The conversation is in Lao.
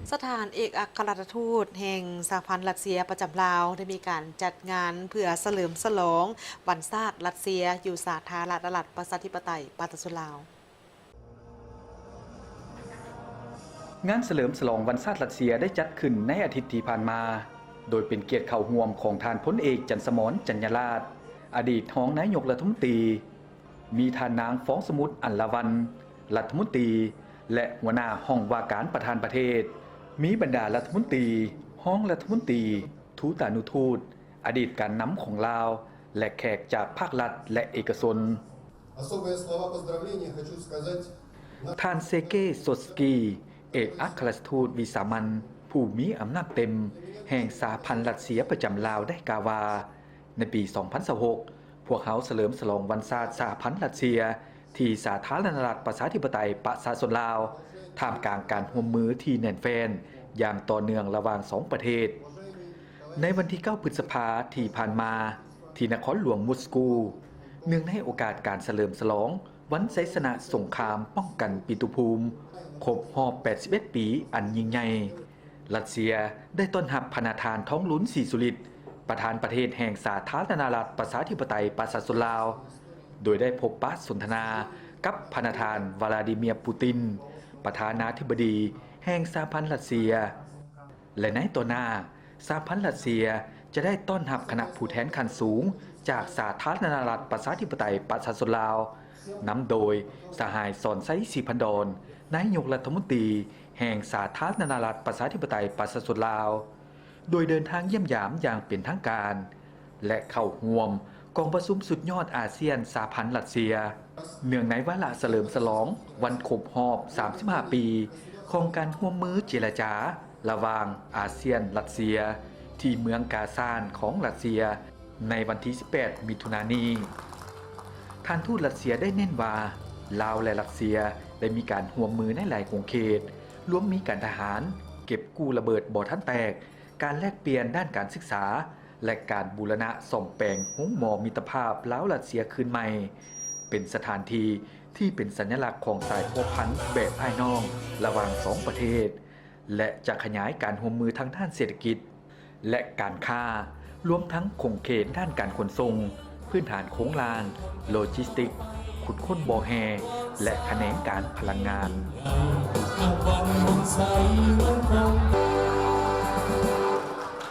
ສະຖານເອກອັກຄະລັດຖະທູດແຫ່ງສະຫະພັນຣັດເຊຍປະຈຳລາວ ໄດ້ມີການຈັດງານເພື່ອສະເຫຼີມສະຫຼອງວັນຊາດຣັດເຊຍ ຢູ່ສາທາລະນະລັດປະຊາທິປະໄຕປະຊາຊົນລາວ. ງານສະເຫຼີມສະຫຼອງວັນຊາດຣັດເຊຍໄດ້ຈັດຂຶ້ນໃນອາທິດທີ່ຜ່ານມາ, ໂດຍເປັນກຽດເຂົ້າຮ່ວມຂອງທ່ານພົນເອກ ຈັນສະໝອນ ຈັນຍາລາດ ອະດີດຮອງນາຍົກລັດຖະມົນຕີ, ມີທ່ານນາງ ຟອງສະໝຸດ ອັນລະວັນ ລັດຖະມົນຕີ ແລະ ຫົວໜ້າຫ້ອງວ່າການປະທານປະເທດ, ມີບັນດາລັດຖະມົນຕີ, ຮອງລັດຖະມົນຕີ, ທູຕານຸທູດ, ອະດີດການນຳຂອງລາວ ແລະ ແຂກຈາກພາກລັດ ແລະ ເອກະຊົນ. Особые слова поздравления хочу сказать на ທ່ານ ເຊເກ ໂຊສກີ ເອກອັກຄະລັດຖະທູດວິສາມັນຜູ້ມີອຳນາດເຕັມແຫ່ງສະຫະພັນຣັດເຊຍປະຈຳລາວ ໄດ້ກ່າວວ່າ, ໃນປີສອງພັນຊາວຫົກ ພວກເຮົາສະເຫຼີມສະຫຼອງວັນຊາດສະຫະພັນຣັດເຊຍ ທີ່ສາທາລະນະລັດປະຊາທິປະໄຕປະຊາຊົນລາວ ທ່າມກາງການຮ່ວມມືທີ່ແໜ້ນແຟ້ນຢ່າງຕໍ່ເນື່ອງລະຫວ່າງສອງປະເທດ. ໃນວັນທີເກົ້າ ພຶດສະພາທີ່ຜ່ານມາ ທີ່ນະຄອນຫຼວງມົສກູ, ເນື່ອງໃນໂອກາດການສະເຫຼີມສະຫຼອງວັນໄຊຊະນະສົງຄາມປ້ອງກັນປິຕຸພູມ ຄົບຮອບແປດສິບເອັດປີອັນຍິ່ງໃຫຍ່, ຣັດເຊຍໄດ້ຕ້ອນຮັບພະນະທ່ານ ທອງລຸນ ສີສຸລິດ ປະທານປະເທດແຫ່ງສາທາລະນະລັດປະຊາທິປະໄຕປະຊາຊົນລາວ, ໂດຍໄດ້ພົບປະສົນທະນາກັບພະນະທ່ານ ວລາດີເມຍ ປູຕິນ ປະທານາທິບໍດີແຫ່ງສະຫະພັນຣັດເຊຍ ແລະ ໃນຕໍ່ໜ້າ, ສະຫະພັນຣັດເຊຍຈະໄດ້ຕ້ອນຮັບຄະນະຜູ້ແທນຂັ້ນສູງຈາກສາທາລະນະລັດປະຊາທິປະໄຕປະຊາຊົນລາວ, ນຳໂດຍສະຫາຍ ສອນໄຊ ສີພັນດອນ ນາຍົກລັດຖະມົນຕີແຫ່ງສາທາລະນະລັດປະຊາທິປະໄຕປະຊາຊົນລາວ, ໂດຍເດີນທາງຢ້ຽມຢາມຢ່າງເປັນທາງການ ແລະ ເຂົ້າຮ່ວມກອງປະຊຸມສຸດຍອດອາຊຽນສະຫະພັນຣັດເຊຍ. ເນື່ອງໃນວາລະສະເຫຼີມສະຫຼອງວັນຄົບຮອບສາມສິບຫ້າປີຂອງການຮ່ວມມືເຈລະຈາລະຫວ່າງອາຊຽນ-ຣັດເຊຍ ທີ່ເມືອງກາຊານຂອງຣັດເຊຍ ໃນວັນທີສິບແປດ ມິຖຸນານີ້, ທ່ານທູດຣັດເຊຍໄດ້ເນັ້ນວ່າ ລາວ ແລະ ຣັດເຊຍໄດ້ມີການຮ່ວມມືໃນຫຼາຍຂົງເຂດ, ລວມມີການທະຫານ, ເກັບກູ້ລະເບີດບໍ່ທັນແຕກ, ການແລກປ່ຽນດ້ານການສຶກສາ ແລະ ການບູລະນະສ້ອມແປງໂຮງໝໍມິດຕະພາບລາວ-ຣັດເຊຍຄືນໃໝ່, ເປັນສະຖານທີ່ທີ່ເປັນສັນຍະລັກຂອງສາຍພົວພັນແບບອ້າຍນ້ອງລະຫວ່າງສອງປະເທດ ແລະ ຈະຂະຫຍາຍການຮ່ວມມືທາງດ້ານເສດຖະກິດ ແລະ ການຄ້າ, ລວມທັງຂົງເຂດດ້ານການຂົນສົ່ງ, ພື້ນຖານໂຄງລ່າງ, ໂລຈິສຕິກ, ຂຸດຄົ້ນບໍ່ແຮ່ ແລະ ຂະແໜງການພະລັງງານ.